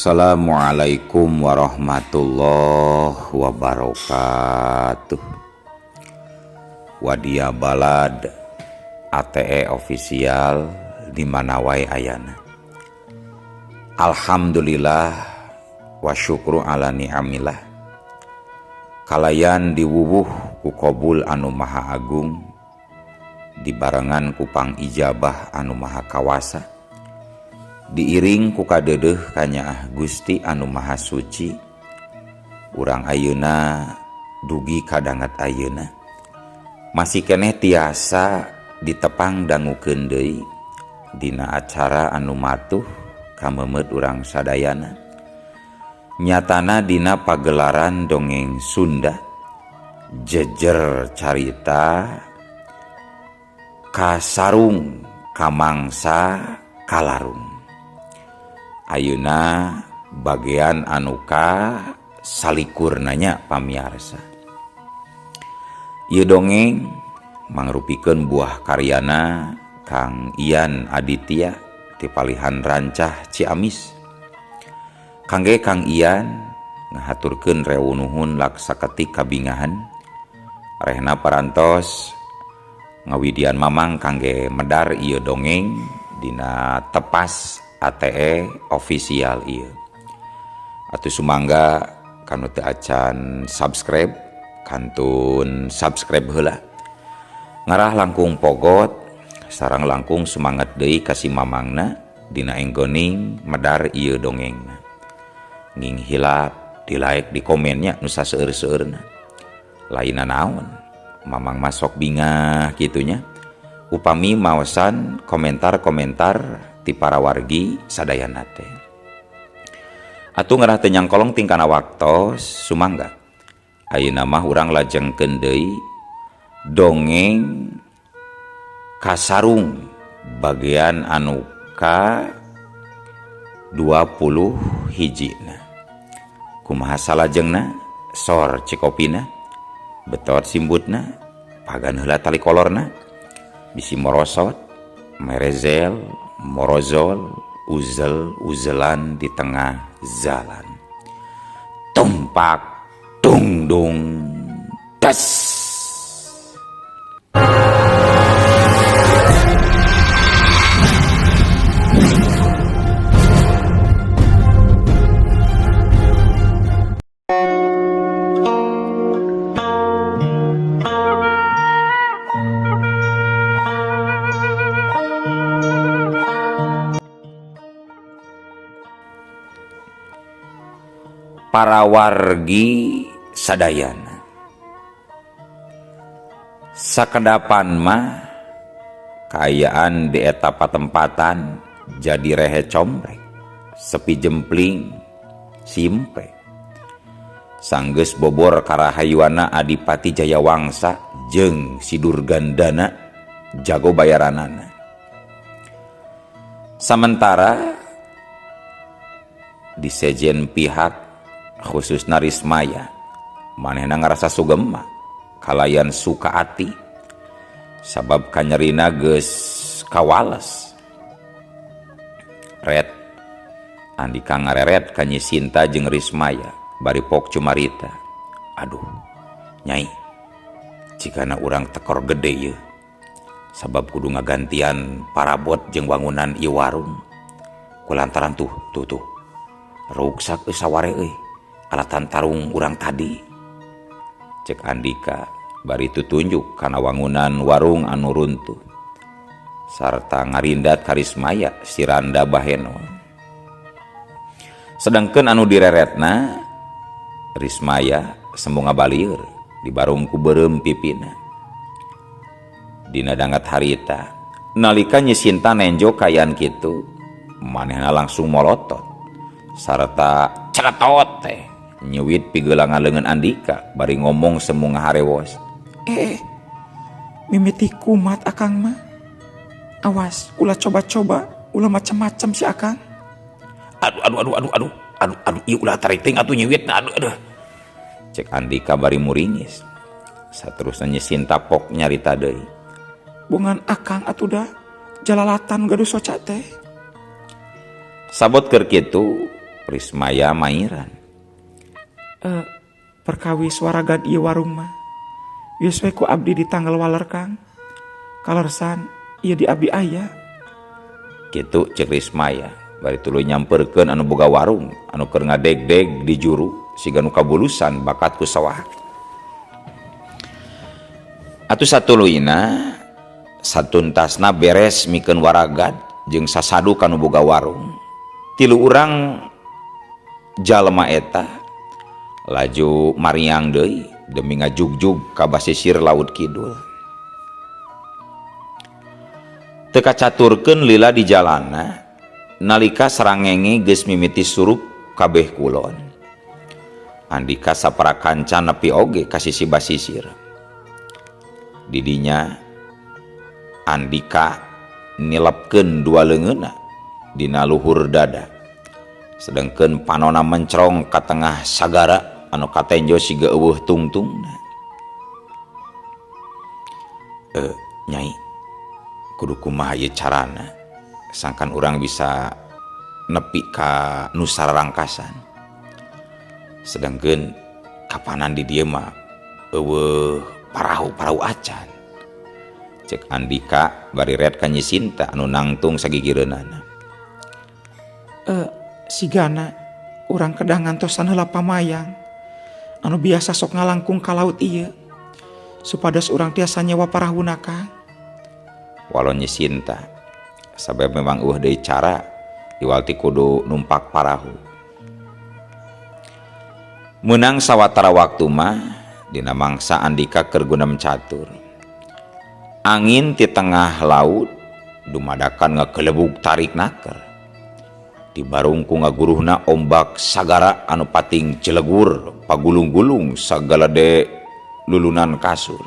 Assalamualaikum warahmatullahi wabarakatuh. Wadia Balad ATE official di mana wae ayana. Alhamdulillah wa syukru ala ni'amillah. Kalayan diwuwuh ku qabul anu maha agung, dibarengan ku pangijabah anu maha kawasa, diiring ku kadeudeuh kanyaah Gusti anu maha suci. Urang ayeuna dugi kadangat ayeuna masih keneh tiasa ditepang dangukeun deui dina acara anu matuh kameumeut urang sadayana, nyatana dina pagelaran dongeng Sunda Jejer Carita Kasarung Kamangsa Kalarung. Ayeuna bagian anu ka salikurnanya pamiarsa. Ieu dongeng mangrupikeun buah karyana Kang Ian Aditya ti palihan Rancah Ciamis. Kangge Kang Ian ngahaturkeun rewu nuhun laksaketik kabingahan rehna parantos ngawidian mamang kangge medar ieu dongeng dina tepas ATE official ieu. Atuh sumangga kanu teu acan subscribe kantun subscribe heula. Ngarah langkung pogot sareng langkung semangat deui ka si mamangna dina enggoning medar ieu dongengna. Nging hilap di like di komennya nu saseueur-seueurna. Lainna naon mamang masok bingah kitunya upami maosan komentar-komentar ti para wargi sadayana teh. Atuh ngarah teu nyangkolong tingkana waktos sumangga. Ayeuna mah urang lajengkeun deui dongeng Kasarung bagian anu ka 20 hijina. Kumaha salajengna sor cikopina betot simbutna pagan heula tali kolorna bisi morosot merezel morozol uzel uzelan di tengah jalan tumpak tungdung das. Para wargi sadayana sakedapan mah kaayaan di eta patempatan jadi rehe combrek sepi jempling simpe sanggeus bobor karahayuana Adipati Jayawangsa jeung si Durgandana jago bayaranana. Sementara di sejen pihak khususna Rismaya manehna ngarasa sugema kalayan suka ati sabab kanyerina geus kawales. Ret Andika ngareret ka Nyi Sinta jeung Rismaya bari pok cumarita. Aduh nyai, jikana urang tekor gede ieu sabab kudu ngagantian parabot jeung wangunan ieu warung kulantaran tuh tuh tuh ruksak euy saware euy alatan tarung urang tadi. Cek Andika bari tutunjuk kana wangunan warung anu runtuh sarta ngarindat Karismaya si Randa Baheno. Sedangkeun anu direretna Rismaya sembung ngabalieur dibarung ku beureum pipina. Dina dangat harita nalika Nyi Sinta nenjo kayan kitu manehna langsung molotot sarta celetot teh nyuwit pigelangan leungeun Andika bari ngomong semu ngaharewos. Mimiti kumat akang mah. Awas ulah coba-coba ulah macam-macam si akang. Aduh aduh aduh aduh aduh aduh aduh ieu ulah tarik teuing atuh nyuwitna aduh aduh. Cek Andika bari muringis. Saterusna Nyi Sinta pok nyarita deui. Bongan akang atuh dah jalalatan gaduh soca teh. Sabot keur kitu Rismaya mairan. Perkawis waragad ieu warung mah. Geus we ku abdi ditanggal waler Kang. Kalersan ieu di abdi aya. Kitu cek Rismaya bari tuluy nyamperkeun anu boga warung anu keur ngadegdeg di juru siga nu kabulusan bakat ku sawah. Atuh satuluyna satuntasna beres mikeun waragad jeung sasadu ka nu boga warung. Tilu urang jalma eta laju mariang deui demi ngajugjug ka basisir laut kidul. Teu kacaturkeun lila di jalana nalika sarangenge geus mimiti surup kabeh kulon. Andika sapara kanca nepi oge ka sisi basisir. Didinya Andika nilepkeun dua leungeunna dina luhur dada. Sedengkeun panona mencrong ka tengah sagara anu katenjo siga eueuh tungtungna. Nyai, kudu kumaha ieu carana sangkan urang bisa nepi ka Nusa Rarangkasan. Sedengkeun kapanan di dieu mah eueuh parahu-parahu acan. Cek Andika bari ret ka Nyi Sinta anu nangtung sagigireunana. Sigana urang kedah ngantosan heula pamayang anu biasa sok ngalangkung ka laut ieu supados urang tiasa nyewa parahuna Kang. Walau Nyi Sinta sabab memang eueuh deui cara iwal ti kudu numpak parahu. Meunang sawatara waktu mah dina mangsa Andika keur gunem catur. Angin ti tengah laut dumadakan ngagelebug tarik naker. Dibarung ku ngaguruhna ombak sagara anu pating celegur pagulung-gulung sagalade lulunan kasur.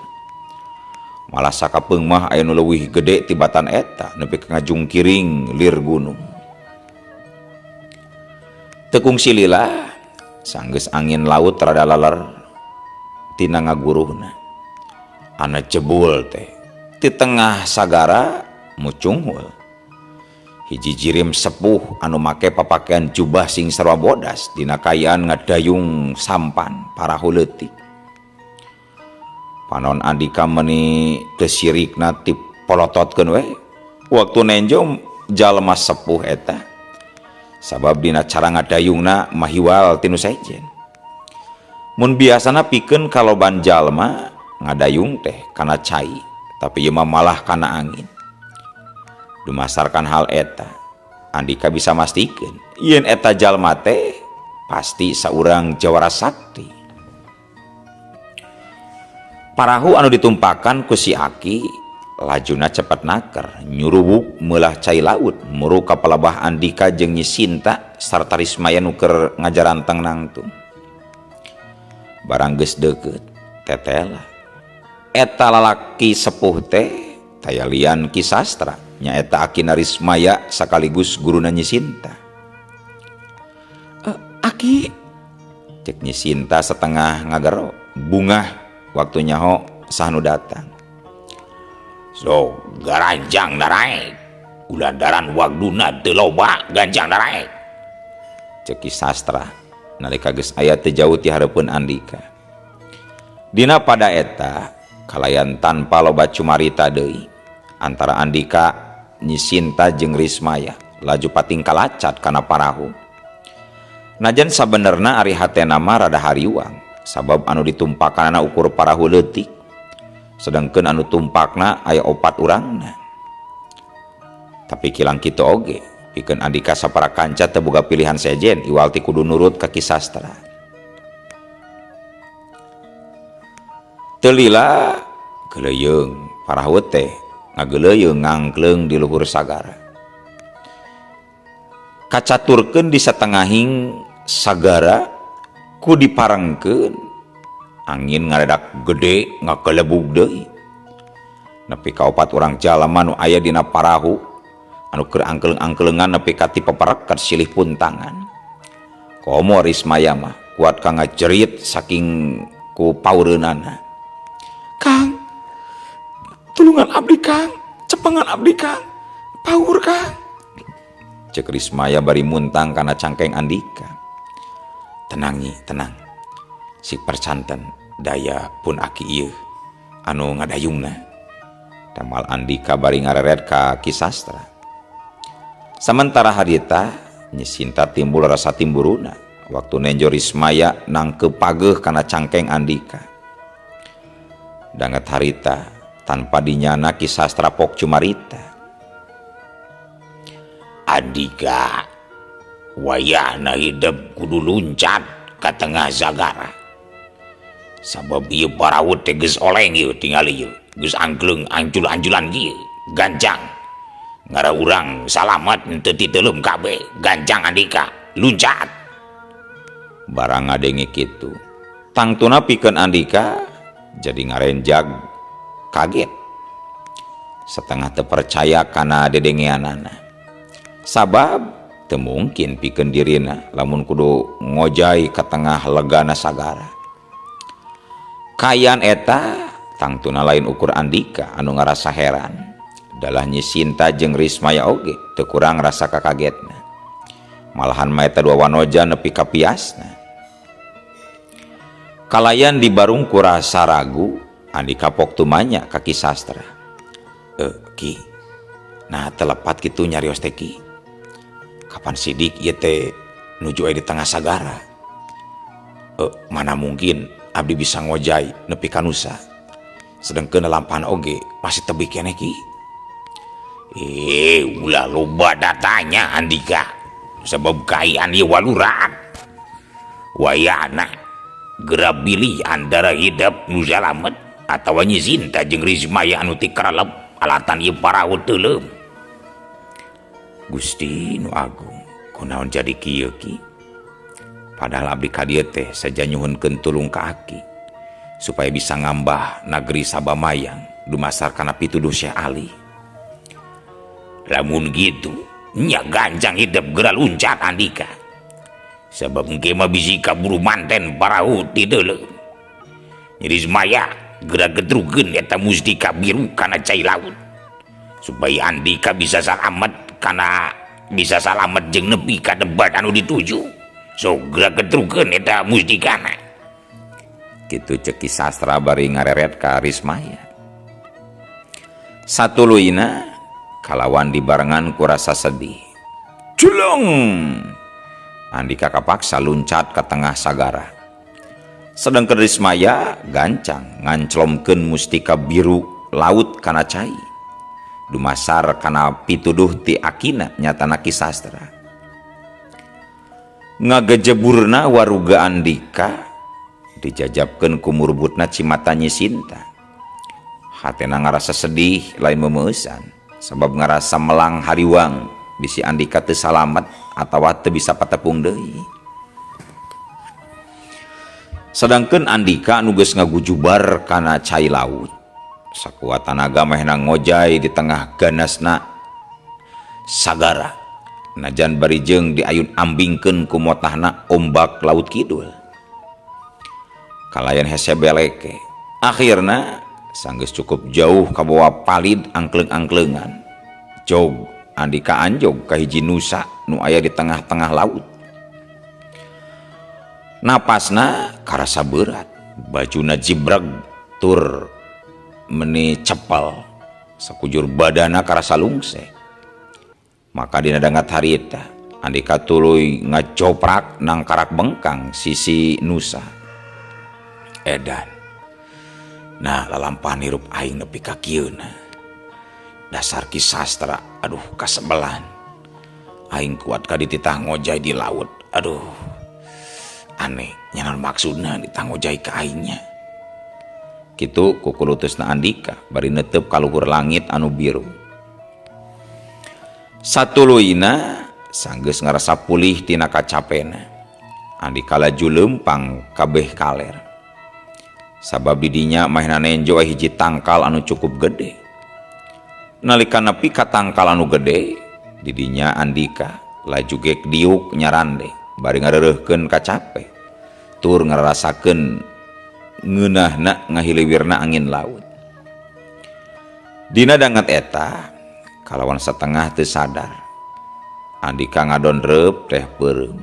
Malah sakapeung mah aya nu leuwih gede tibatan eta nepi ka ngajungkiring lir gunung. Teu kungsi lila sanggeus angin laut rada laler tina ngaguruhna. Ana jebul teh di tengah sagara mucunghul. Hiji jirim sepuh anu make papakaian jubah sing sarua bodas dina kaayaan ngadayung sampan parahu leutik. Panon Andika meuni teu sirikna ti polototkeun we waktu nenjo jalma sepuh eta. Sabab dina cara ngadayungna mahiwal ti nu sejen. Mun biasana pikeun kaloban jalma ngadayung teh kana cai, tapi ieu mah malah kana angin. Dumasarkan hal eta, Andika bisa mastikeun yen eta jalma teh pasti saurang jawara sakti. Parahu anu ditumpakan ku si Aki lajuna cepet naker, nyuruwuk meulah cai laut, muru ka palebah Andika jeung Nyi Sinta sarta Rismaya nu keur ngajaranteng nangtung. Barang geus deukeut, tetela. Eta lalaki sepuh teh taya lian Ki Sastra, nyaeta akina Rismaya sakaligus guruna Nyi Sinta. Aki, cek Nyi Sinta setengah ngagero, bungah waktu nyaho sahnu datang. So garanjang naraek, ulandaran wagduna teu loba ganjang naraek. Cek Ki Sastra nalika geus aya teu jauh ti hareupeun Andika. Dina pada eta kalayan tanpa loba cumarita deui antara Andika, Nyi Sinta jeung Rismaya laju pating kalacat kana parahu. Najan sabenerna ari hatena mah rada hariwang sabab anu ditumpakanana ukur parahu leutik sedangkeun anu tumpakna aya opat urangna. Tapi kilang kitu oge pikeun Andika sapara kanca teu boga pilihan sejen iwal ti kudu nurut ka Ki Sastra. Teu lila geleuyeung parahu teh ngageleuyeung ngangkleung di luhur sagara. Kacaturkeun di satengahing sagara ku diparengkeun angin ngaredak gede ngagelebug deui. Nepi ka opat urang jalma nu aya dina parahu anu keur angkleung-angkleungan nepi ka ti paparekat silih puntangan. Komo Rismaya mah kuat ka ngajerit saking ku paureunana. Kang, tulungan abdi Kang, cepengan abdi Kang, paur Kang. Cek Rismaya bari muntang kana cangkeng Andika. Tenang Nyi, tenang. Sik percanten daya pun aki ieu anu ngadayungna. Damal Andika bari ngareret ka Ki Sastra. Sementara harita Nyi Sinta timbul rasa timburuna waktu nenjo Rismaya nangkep pageuh kana cangkeng Andika. Danget harita tanpa dinyana Ki Sastra pok cumarita. Andika wayahna hidep kudu luncat ka tengah sagara. Sabab ieu parahu teh geus oleng ieu tingali ieu, geus angkleng ancul-anculan kieu, gancang. Ngara urang salamet henteu titeuleum kabeh, gancang Andika, luncat. Barang ngadenge kitu, tangtuna pikeun Andika jadi ngarenjag kaget. Setengah teu percaya kana dedengeanana. Sabab teu mungkin pikeun dirina lamun kudu ngojay ka tengah legana sagara. Kayan eta tangtuna lain ukur Andika anu ngarasa heran. Dalah Nyi Sinta jeung Rismaya oge teu kurang rasa kakagetna. Malahan mah eta dua wanoja nepi ka piasna. Kalayan dibarung ku rasa ragu, Andika pok tumanya ka Ki Sastra. Ki, nah telepat kitu nyarios teh Ki. Kapan sidik ieu teh nuju aya di tengah sagara? Mana mungkin abdi bisa ngojay nepi ka nusa. Sedengkeun lampahan oge masih tebih keneh Ki. Ulah loba datanya Andika. Sebab kaayaan ieu waluran. Wayahna geura bilih antara hidep nu salamet atawa Nyi Sinta jeung Rismaya anu tikarelep alatan ieu parahu teuleum. Gusti nu agung, kunaon jadi kieu Ki? Padahal abdi ka dieu teh saja nyuhunkeun tulung ka aki supaya bisa ngambah nageri Sabamayang dumasar kana pituduh Syekh Ali. Lamun gitu, nya gancang hidep geura luncat Andika. Sebab engke mah bisi kaburu manten parahu ti teuleum. Nyi Rismaya geura getrukeun eta mustika biru kana cai laut supaya Andika bisa salamet kana bisa salamet jeung nepi ka debat anu dituju. Sok geura getrukeun eta mustikana. Kitu ceuk Ki Sastra bari ngareret ka Rismaya. Satuluyna kalawan dibarengan ku rasa sedih. Culung! Andika kapaksa luncat ka tengah sagara. Sedengkeun Rismaya gancang nganclomkeun mustika biru laut kana cai. Dumasar kana pituduh ti akina nyatana Ki Sastra. Ngagejeburna waruga Andika dijajabkeun ku murbutna cimata Nyi Sinta. Hatena ngarasa sedih lain memeusan sabab ngarasa melang hariwang bisi Andika teu salamet atawa teu bisa patepung deui. Sedangkeun Andika nu geus ngagujubar kana cai laut, sakuat tanaga mehna ngojay di tengah ganasna sagara. Najan bari jeung diayun ambingkeun ku motahna ombak laut kidul. Kalayan hese beleke. Akhirna sanggeus cukup jauh kabawa palid angkleng-angklengan. Jog Andika anjog ka hiji nusa nu aya di tengah-tengah laut. Napasna karasa berat, bajuna jibreg tur meni cepel, sakujur badana karasa lungse. Maka dina dangat harita Andika tuluy ngacoprak nang karak bengkang sisi nusa. Edan. Nah, lalampahan hirup aing nepi ka kieuna. Dasar Ki Sastra, aduh kasebelan. Aing kuat ka dititah ngojay di laut. Aduh. Aneh, nya naon maksudna dititah ngojay ka aingnya. Kitu kukulutusna Andika bari netep ka luhur langit anu biru. Satuluyna sanggeus ngarasa pulih tina kacapena. Andika laju leumpang kabeh kaler. Sabab didinya mahna nenjo hiji tangkal anu cukup gede. Nalika nepi ka tangkal anu gede, didinya Andika laju gek diuk nyarande bari ngareureurkeun kacape. Tur ngarasakeun ngeunahna ngahiliwirna angin laut. Dina danget eta kalawan setengah teu sadar. Andika ngadondreup teh peureum.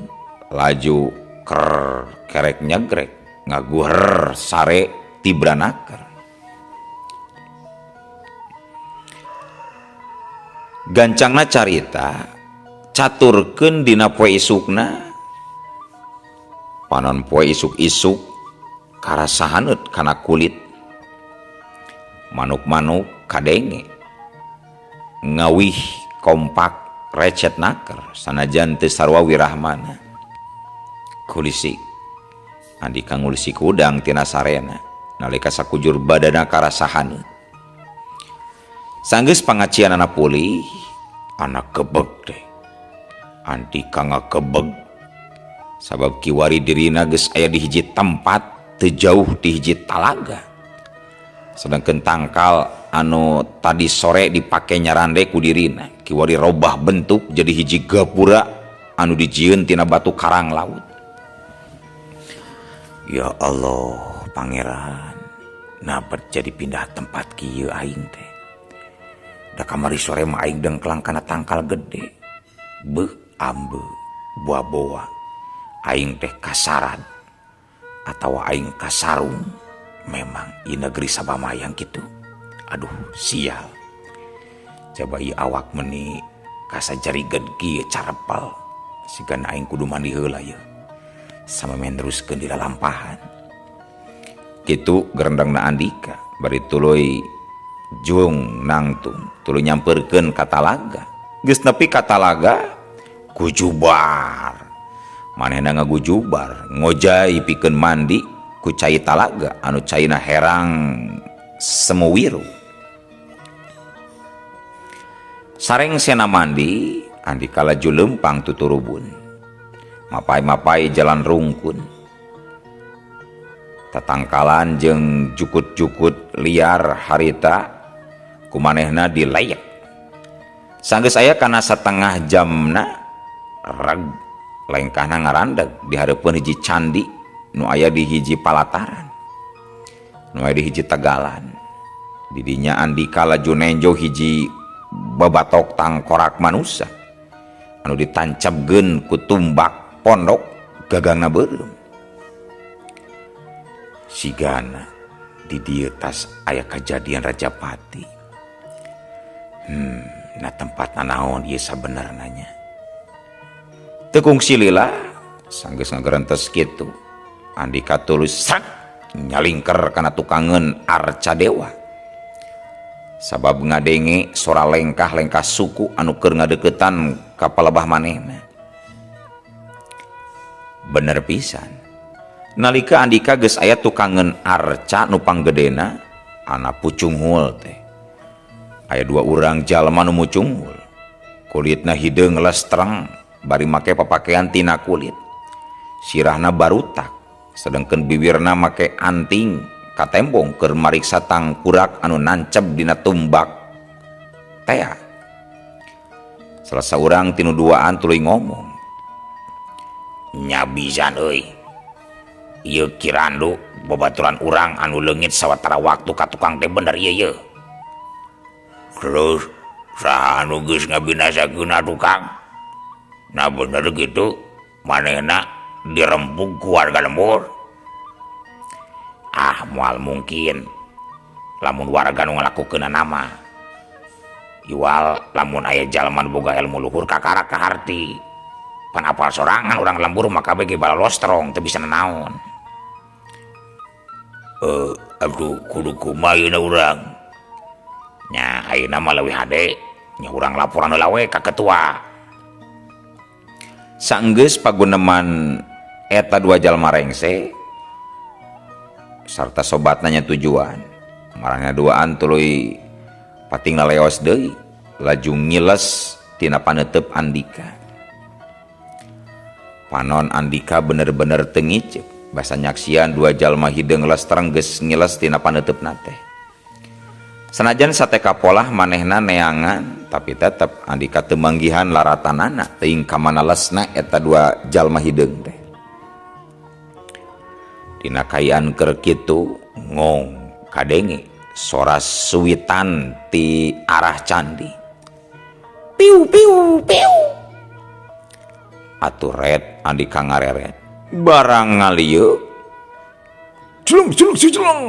Laju Ker kerek nyegrek ngaguher sare tibranaker. Gancangna carita caturkeun dina poe isukna. Panon poe isuk-isuk karasa haneut kana kulit. Manuk-manuk kadenge ngawih kompak recet naker sanajan teu sarua wirahmana. Kulisik Andika ngulisik hudang tina sarena nalika sakujur badana karasa haneut. Sanggeus pangacianana pulih, anak kebeg teh. Andika ngakebeg sabab kiwari dirina geus aya di hiji tempat teu jauh di hiji talaga. Sedangkan tangkal anu tadi sore dipake nyarande ku dirina kiwari robah bentuk jadi hiji gapura anu dijieun tina batu karang laut. Ya Allah pangeran, napa jadi pindah tempat kieu aing teh? Da kamari sore mah aing dengklang kana tangkal gede. Beuh ambe buah-boa aing teh kasaran atawa aing kasarung. Memang ieu negeri Sabamayang kitu. Aduh sial. Coba ieu awak meni kasajarigeun kieu carepel. Sigana aing kudu mandi heula ieu. Samemeh neruskeun di lalampahan. Kitu gerendengna Andika bari tuluy jung nangtung tuluy nyamperkeun ka talaga. Geus nepi ka talaga gujubar. Manehna ngagujubar ngojay pikeun mandi ku cai talaga anu caina herang semuwiru. Sareng sena mandi Andika laju lempang tuturubun. Mapai-mapai jalan rungkun. Tatangkalan jeung jukut-jukut liar harita kumanehna dilayek. Sanggeus aya kana satengah jamna reg lengkahna ngarandeg di hareupeun hiji candi nu aya di hiji palataran, nu aya di hiji tegalan. Didinya Andika laju nenjo hiji babatok tangkorak manusa anu ditancapkeun ku tumbak pondok gagangna beureum. Sigana di dieu tas aya kajadian Rajapati. Nah tempatna naon ieu sabenerna nya? Teu kungsi lila sanggeus ngagerentes kitu. Andika tulus sak nyalingker kana tukangeun arca dewa. Sabab ngadenge sora lengkah-lengkah suku anu keur ngadeukeutan ka palebah manehna. Bener pisan. Nalika Andika geus aya tukangeun arca nu panggedena ana pucunghul teh. Aya dua urang jalma nu mucunghul. Kulitna hideung lestreng bari make papakaian tina kulit. Sirahna barutak, sedengkeun bibirna make anting katembong keur mariksa tangkurak anu nancep dina tumbak tea. Salah saurang tinu duaan tuluy ngomong. Nya bizan euy. Ieu Ki Randu babaturan urang anu leungit sawatara waktu ka tukang teh bener ieu ye. Terus saha anu geus ngabinasakeun tukang? Nah bener gitu manehna dirempug ku warga lembur. Ah moal mungkin lamun warga nu ngalakukeunana mah. Iwal lamun aya jalma nu boga ilmu luhur kakara kaharti. Pan apal sorangan urang lembur mah kabeh ge balalostrong teu bisa nanaon. Aduh kudu kumaha yeuna urang? Nya ayeuna mah leuwih hade nya urang laporan heula we ka ketua. Sanggeus paguneman eta dua jalma rengse sarta sobatna nya tujuan. Marana duaan tuluy pating laleos deui laju ngiles tina paneuteub Andika. Panon Andika bener-bener teu ngiceup basa nyaksian dua jalma hideung lestreng geus ngiles tina paneuteupna teh. Sanajan sateka polah manehna neangan tapi tetep Andika teu manggihan laratanana teuing ka mana lesna eta dua jalma hideung teh. Dina kaayaan keur kitu ngong kadenge sora suwitan ti arah candi. Piu piu piu. Atuh ret Andika ngareret. Barang ngalieu culung culung culung.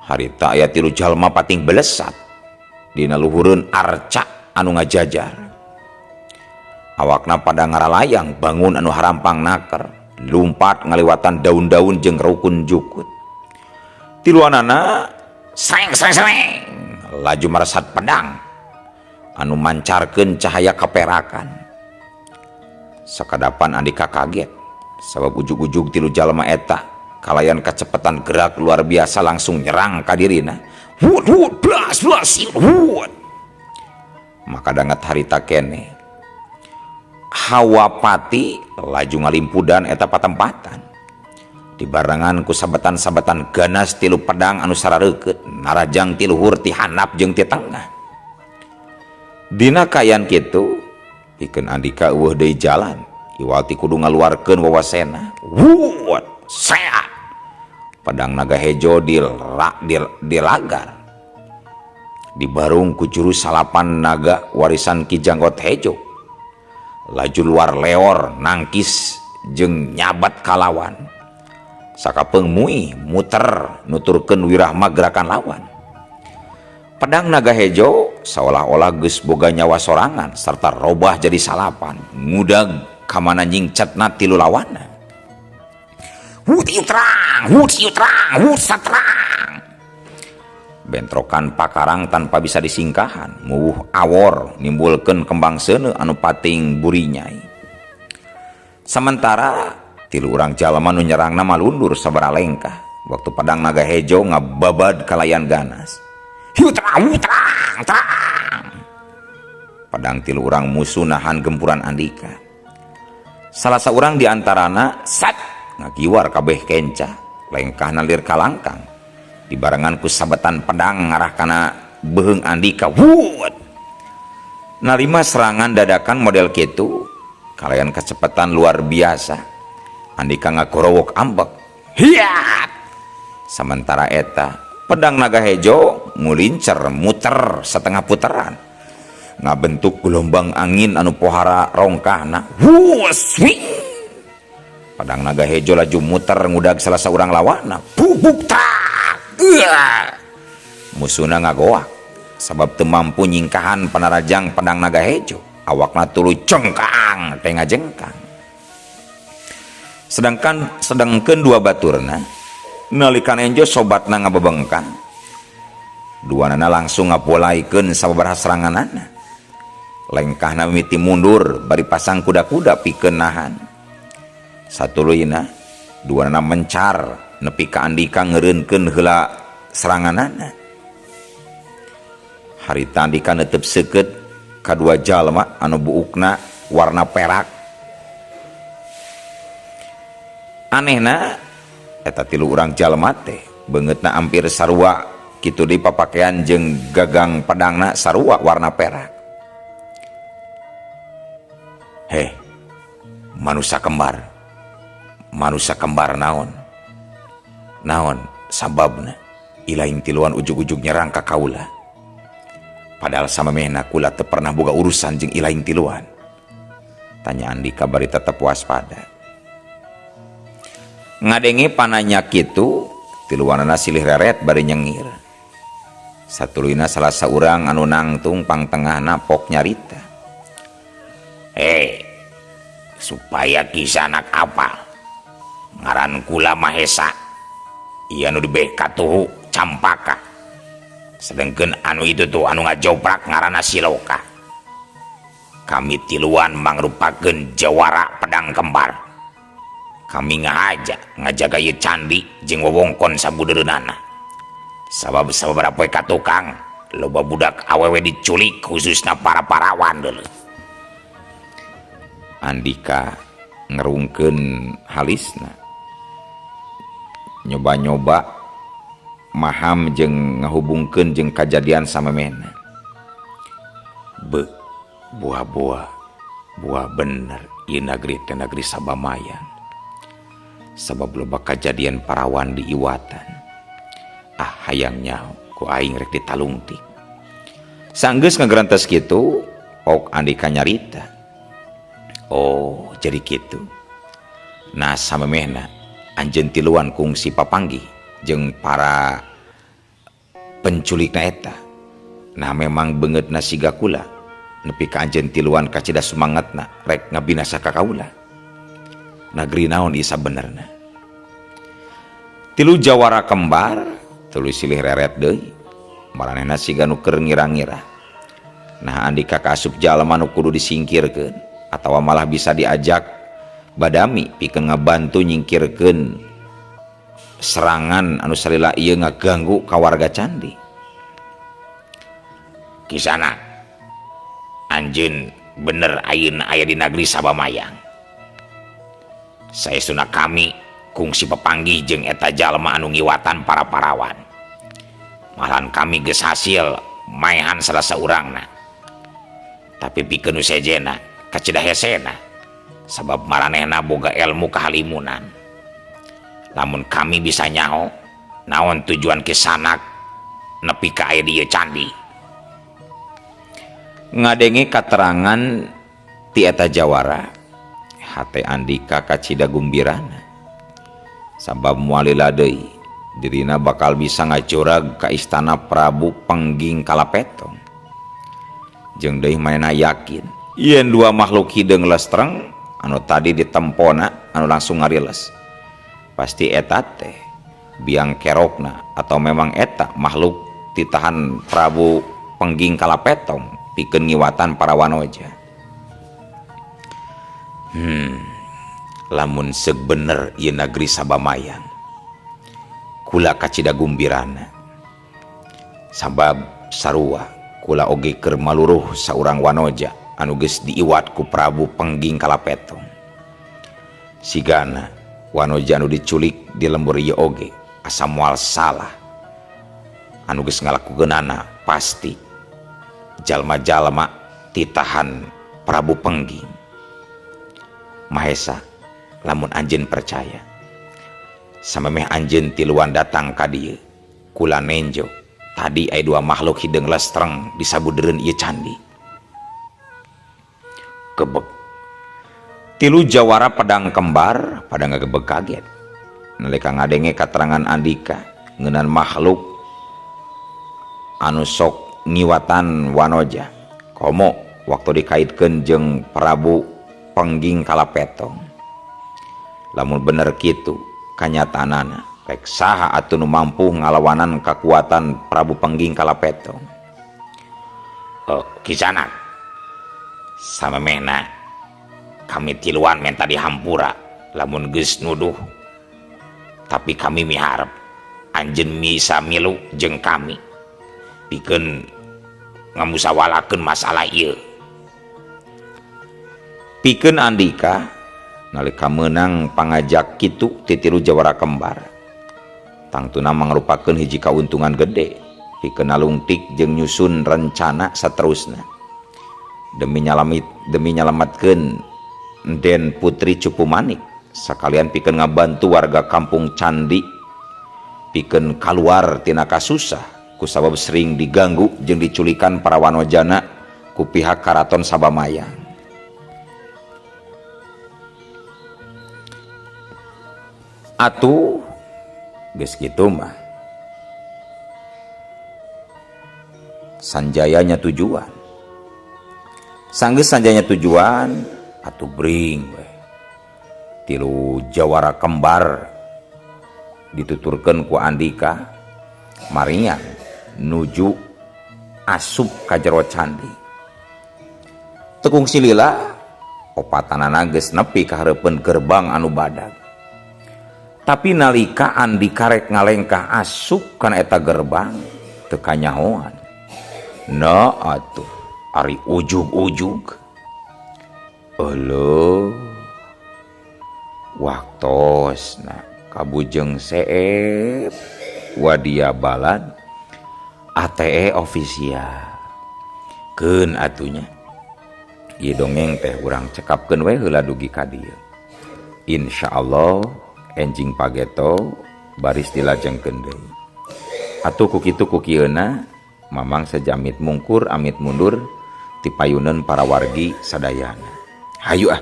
Harita aya tilu jalma pating belesat dina luhureun arca anu ngajajar. Awakna pada ngaralayang bangun anu harampang naker, lumpat ngaliwatan daun-daun jeung rukun jukut. Tiluanana sreng sreng sreng laju maresat pedang anu mancarkeun cahaya kaperakan. Sakadapan Andika kaget sabab ujug-ujug tilu jalma eta kalayan kecepatan gerak luar biasa langsung nyerang ka dirina. Wut wut blas blas wut. Maka dangat harita kene hawa pati laju ngalimpudan eta patempatan. Dibarengan ku sabetan-sabetan ganas tilu pedang anu sarareukeut narajang ti luhur ti handap jeung ti tengah. Dina kaayaan kitu pikeun Andika eueuh deui jalan iwal ti kudu ngaluarkeun wawasena. Wut seat pedang naga hejo dilagar dibarung ku jurus salapan naga warisan Ki Janggot Hejo. Laju luar leor nangkis jeung nyabat kalawan. Sakapeung mui muter nuturkeun wirahma gerakan lawan. Pedang naga hejo seolah-olah geus boga nyawa sorangan serta robah jadi salapan ngudag kamana nyingcetna tilu lawanna. Wut ieu terang, wut ieu terang, wut saterang. Bentrokan pakarang tanpa bisa disingkahan, muwuh awor nimbulkeun kembang seuneu anu pating burinyai. Sementara tilu urang jalma nu nyerangna malundur sabaraha lengkah waktu pedang naga hejo ngababad kalayan ganas. Hiu terang, terang, terang. Pedang tilu urang musuh nahan gempuran Andika. Salah seorang di antarana sat ngagiwar kabeh kenca, lengkah nalir kalangkang. Dibarengan ku sabetan pedang ngarah kana beuheung Andika. Wut. Narima serangan dadakan model kitu kalayan kecepatan luar biasa. Andika ngagorowok ambek. Hiat. Sementara eta pedang naga hejo ngulincer muter setengah putaran ngabentuk gelombang angin anu pohara rongkahna. Wus swing. Pedang naga hejo laju muter ngudag salah saurang lawanna. Bubuk tak. Musuhna ngagoak sabab teu mampu nyingkahan panarajang pedang naga hejo. Awakna tuluy cengkang teh ngajengkang. Sedangkan dua baturna nalikan enjo sobatna ngabebengkang. Duanana langsung ngapolaikeun sababaraha seranganana. Lengkahna mimiti mundur bari pasang kuda-kuda pikeun nahan. Satuluyna duanana mencar nepi ka Andika ngeureunkeun heula seranganana. Harita Andika netep seukeut kadua jalma anu buukna warna perak. Anehna eta tilu urang jalma teh beungeutna hampir sarua kitu deui papakaian jeung gagang pedangna sarua warna perak. Heh, manusia kembar. Manusia kembar naon? Naon sababna ilaing tiluan ujug-ujug nyerang ka kaula. Padahal samemehna kula teu pernah boga urusan jeung ilaing tiluan. Tanya Andika bari tetep waspada. Ngadenge pananya kitu, tiluanana silih reret bari nyengir. Satuluyna salah saurang anu nangtung pangtengahna pok nyarita. Hei, supaya kisanak apal. Ngaran kula Mahesa. Ieu anu dibeh katuhu Campaka. Sedengkeun anu itu tuh anu ngajoprak ngaranna Siloka. Kami tiluan mangrupakeun jawara pedang kembar. Kami ngahaja ngajaga ieu candi jeung wewengkon sabudeureunana. Sabab sababaraha poe ka tukang loba budak awewe diculik khususna para parawan deuleu. Andika ngerungkeun halisna. Nyoba-nyoba maham jeung ngahubungkeun jeung kajadian samemehna. Be, buah-buah, buah bener ieu nagri teh nagri Sabamayan. Sabab loba kajadian parawan di iwatan. Ah, hayang nyaho ku aing rek ditalungtik. Sanggeus ngagerantes kitu, ok Andika nyarita. Oh, jadi kitu. Nah samemehna anjeun tiluan kungsi papanggih jeung para penculikna eta. Nah memang beungeutna siga kula nepi ka anjeun tiluan kacida sumangatna rek ngabinasa ka kaula. Nagri naon ieu sabenerna? Tilu jawara kembar tuluy silih reret deui. Maranehna siga nu keur ngira-ngira. Nah Andika kaasup jalma nu kudu disingkirkeun atawa malah bisa diajak badami pikeun ngabantu nyingkirkeun serangan anu salila ieu ngaganggu ka warga candi. Kisana anjeun bener ayeuna aya di nagri Sabamayang. Saestuna kami kungsi papanggih jeung eta jalma anu ngiwatan para parawan. Malahan kami geus hasil maehan salah saurangna. Tapi pikeun nu sejena kacida hesena sabab maranehna boga ilmu kahalimunan. Lamun kami bisa nyaho naon tujuan kisanak nepi ka aya di ieu candi. Ngadenge katerangan ti eta jawara, hate Andika kacida gumbirana. Sabab moal lila deui dirina bakal bisa ngajorag ka istana Prabu Pengging Kalapetong. Jeung deui manehna yakin yen dua makhluk hideung lestreng anu tadi ditempona anu langsung ngariles. Pasti eta teh biang kerokna atau memang eta makhluk titahan Prabu Pengging Kalapetong pikeun ngiwatan para wanoja. Lamun seuk bener ieu nagri Sabamayang kula kacida gumbirana. Sabab sarua kula oge keur maluruh saurang wanoja anu geus diiwat ku Prabu Pengging Kalapetong. Sigana wanoja anu diculik di lembur ieu oge asa moal salah. Anu geus ngalakukeunana pasti jalma-jalma titahan Prabu Pengging. Mahesa, lamun anjeun percaya samemeh anjeun tiluan datang ka dieu kula nenjo tadi aya dua makhluk hideung lestreng di sabudereun ieu candi. Gebeg. Tilu jawara pedang kembar pada ngagebeg kaget nalika ngadenge katerangan Andika ngeunaan makhluk anu sok ngiwatan wanoja komo waktu dikaitkeun jeung Prabu Pengging Kalapetong. Lamun bener kitu kanyataanana rek saha atuh nu mampu ngalawanan kakuatan Prabu Pengging Kalapetong. Oh, kisanak samemehna kami tiluan menta dihampura lamun geus nuduh, tapi kami miharep anjeun bisa milu jeung kami pikeun ngamusawalakeun masalah ieu. Pikeun Andika nalika meunang pangajak kitu ti tilu jawara kembar tangtuna mangrupakeun hiji kauntungan gede pikeun nalungtik jeung nyusun rencana saterusna demi nyalametkeun Den Putri Cupu Manik sakalian pikeun ngabantu warga kampung Candi pikeun kaluar tina kasusah kusabab sering diganggu jeung diculikan para wanojana ku pihak Karaton Sabamayang. Atuh geus kitu mah Sanjayanya tujuan. Sanggeus Sanjayanya tujuan atuh bring weh. Tilu jawara kembar dituturkeun ku Andika Marian nuju asup ka jero candi. Tekung silila opatanana geus nepi ka hareupeun gerbang anu badag. Tapi nalika Andika rek ngalengkah asup kana eta gerbang teu kanyahoan. Nah atuh ari ujug-ujug. Euleuh. Waktosna kabujeng seep wadia balad ATE official. Keun atunya. Ieu dongeng teh urang cekapkeun we heula dugi ka dieu. Insyaallah enjing pageto baris dilajengkeun deui. Atuh ku kitu ku kieuna mamang sejamit mungkur amit mundur ti payuneun para wargi sadayana. Hayu ah.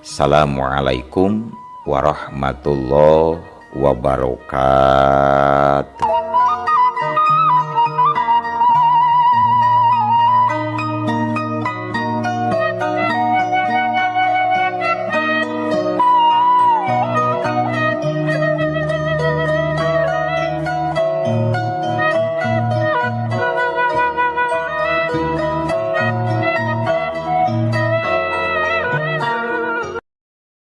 Assalamualaikum Warahmatullahi wabarakatuh.